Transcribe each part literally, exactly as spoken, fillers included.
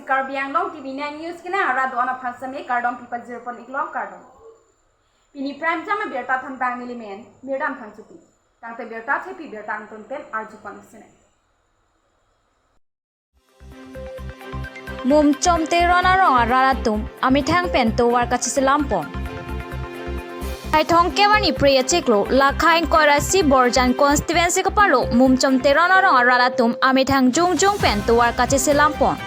Karbi Anglong T V nine News kelang arat do-an aphan seme kardom pipajir pon iklo, kardom. Pini prime time abirta thanbang neli men Mirdam Phangchopi. Tangte birta thepi birta angton pen arju pon sene. Mumchom Teron arong arat atum amethang pen tovar kacheselam pon. Kaithong kevani pre achiklo, lakha ingkoi ra isi Borjan constituency kapalo Mumchom Teron arong arat atum amethang jongjong pen tovar kacheselam pon.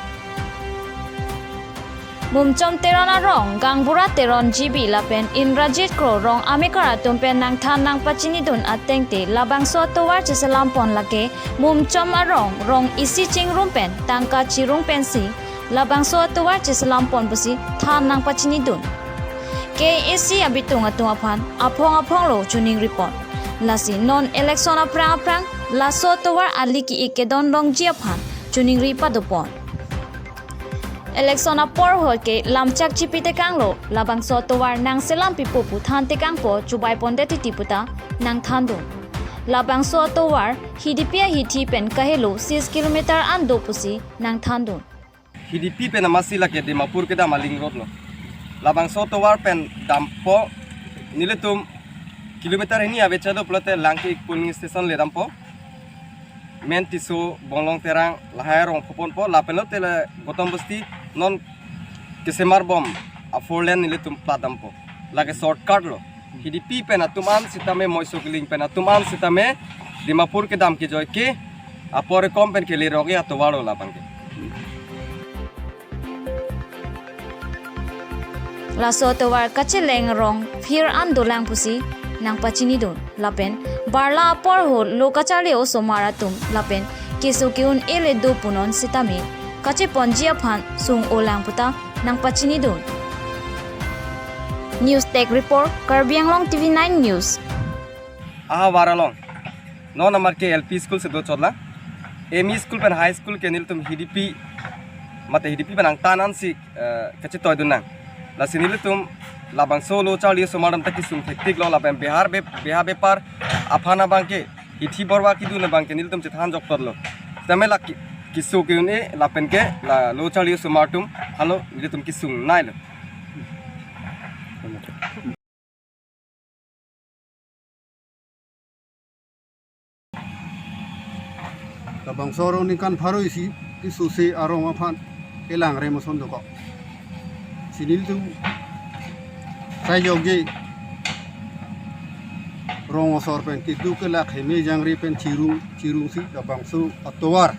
Mumchom Teron arong, Gangbura Teron G B lapen Indrajit Kro rong amekar atum pen nangthan nangpachinidun atengte labangso atovar cheselam pon lake Mumchom arong, rong isi chingrum pen tangka chirung pensi labangso atovar cheselam pon pusi than nangpachinidun. K A A C abitung atum aphan aphong aphong lo choningri pon. Lasi non election aphrang aphrang laso atovar ali ki-ik kedon longji aphan choningri pado pon. Election apor ahut ke lamchak chipi tekanglo, labangso atovar nangselam pipo pu than tekangpo, chubai pondet titi puta nangthandun. Labangso atovar Hidipi ahithi pen kahelo six kilometer an do pusi nangthandun. Hidipi pen amatsi lake Dimapur kedam a-link road lo. Labangso atovar pen dampo, nelitum kilometer hini ave chado pulote Langki polling station le dampo. Men Tisso, Bonglong Terang, lahai arong pho ponpo, lapen lote le Gautam Basti non kesemar bom a-four lane nelitum plat dampo. Lake shortcut lo. Hidipi pen atum an sitame, Moiso Kiling pen atum an sitame Dimapur kedam kejoi ke apor ekom pen kele rok-e atovar lo labang ke. Laso atovar kacheleng arong phir an dolang pusi nangpachinidun. Lapen barla apor ahut lo kacharli osomar atum lapen keso ke-un-e le do punon sitame kacheponji aphan sung-olang puta nangpachinidun. News Desk Report, Karbi Anglong T V nine News. Ahavar along. Non amar ke L P school si do chotlang. M E school pen high school ke nelitum Hidipi, mate Hidipi pen angtan ansi, eh, kachetoidun nang. Lasi nelitum labangso lo charli osomar atum ta kesung thektik lo lapen behar be, beha bepar aphan abang ke hithi borwa kedun abang ke nelitum chethan joktot lo. Tame la ki-, keso ke-un-e lapen ke la lo charli osomar atum halo nelitum kesung nai lo. Labangso arong ningkan pharo isi keso si arong aphan kelang rem ason dokok. Si nelitum sai jokje rong asor pen keduk kelak heme jangre pen chirung chirung si labangso atovar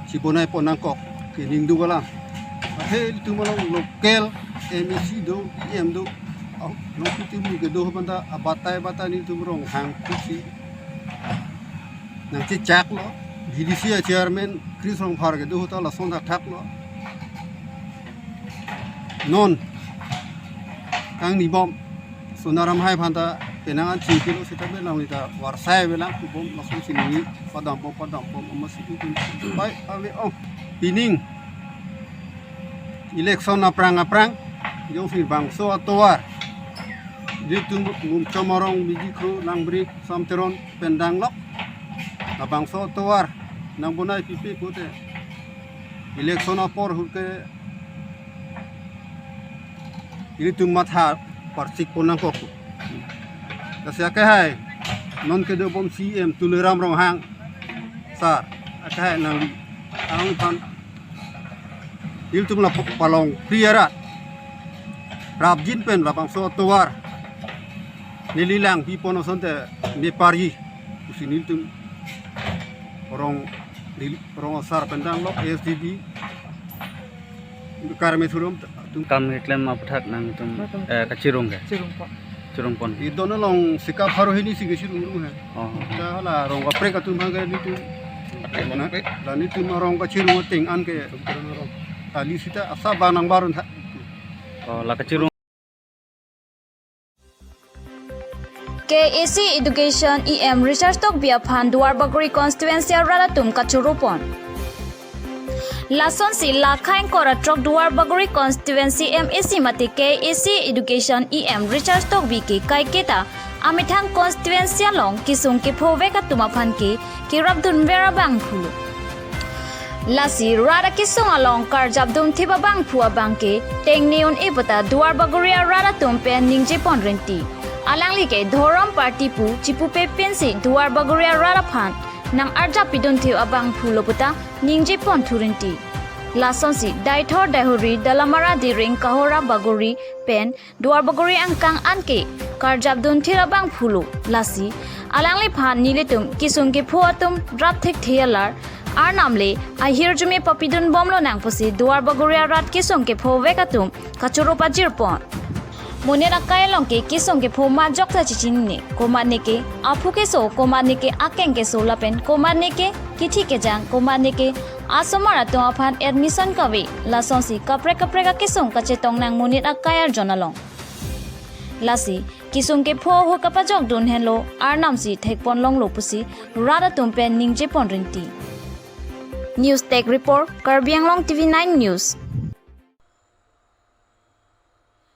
chibonai pon nangkok ke ningduk alam. Athe ilitum along local M A C do, E M do, ah, nong kuti mu kedo ho banta abatai batai nelitum ronghang kusi nangchechak lo. G D C a chairman Chris Rongphar kedo ho ta lason thakthak lo. Non kangni bom Sonaram Hai aphan ta penang an chingkilo seta be lang ta varsai avelang kubom lason si ningje padam bom padam bom amatsi tu pai ave ong. Pining election aphrang aphrang jongsi bangso atovar ilitum Mumchom arong, Biji Kro, Langbrik, Samteron pen danglok. Labangso atovar nangbonai pipe pute election apor ahut ke ilitum matha parsik pon nangkok. Lasi akehai non kedo bom C M Tuliram Ronghang sir, akehai nangli arong aphan ilitum la palong priara rapjin pen labangso atovar neli lang pi pon asonte meparji pusi nelitum rong, neli rong asar pen danglok A S D B Karme Thurum atum. Kam keklem aputhak nangtum, eh, kachirung ke? Chirung pon. Chirung pon. Idon along sika pharo hini si kachirung rung he. Oh. Ta hala rong kaprek atum hang ke nelitum. Kaprek, na, kaprek. La nelitum rong kachirung ateng an ke. Tali sita asa banang barun tha. Oh, la kachirung. K A A C Education E M Richard Tokbi aphan Duar Bagori constituency arat atum kachoro pon. Lasonsi lakha ingkoi ra throk Duar Bagori constituency M A C mate K A A C Education E M Richard Tokbi ke kaiketa amethang constituency along kesung kephovek atum aphan ke kerapdunver abang pulo. Lasi rat akesung along karjap dun thip abangphu abang ke tengneun epata Duarbagori arat atum pen ningje pon rinti. Alangli ke dhorom party pu chipupe pensi Duarbagori arat aphan nang-arjap pidun thip abangphu lo puta ningje pon thu rinti. Lasonsi Deithor Deihori Dalamara Diring Kahora Bagori pen Duarbagori angkang an ke karjap dun thip abangphu lo. Lasi alangliphan nelitum kesung kepho atum rap thekthe alar arnam le ahirjume papidun bomlo nang pusi Duarbagori arat kesung kepho vek atum kachoro pajir pon. Monit akai along ke kesung kepho majok ta chechinine, komatne ke aphu keso, komatne ke akeng keso lapen komatne ke kithi kejang, komatne ke asomar atum aphan admission kave, lasonsi kaprek kaprek akesung kachetong nang monit akai arjon along. Lasi kesung kepho ahut kapajok dun henlo arnamsi thek pon longlo pusi rat atum pen ningje pon rinti. News Tech Report, Karbi Anglong T V nine News.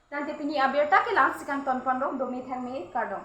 Tangte pini abirta ke la-an si kangton ponlo, dome thangme, kardom.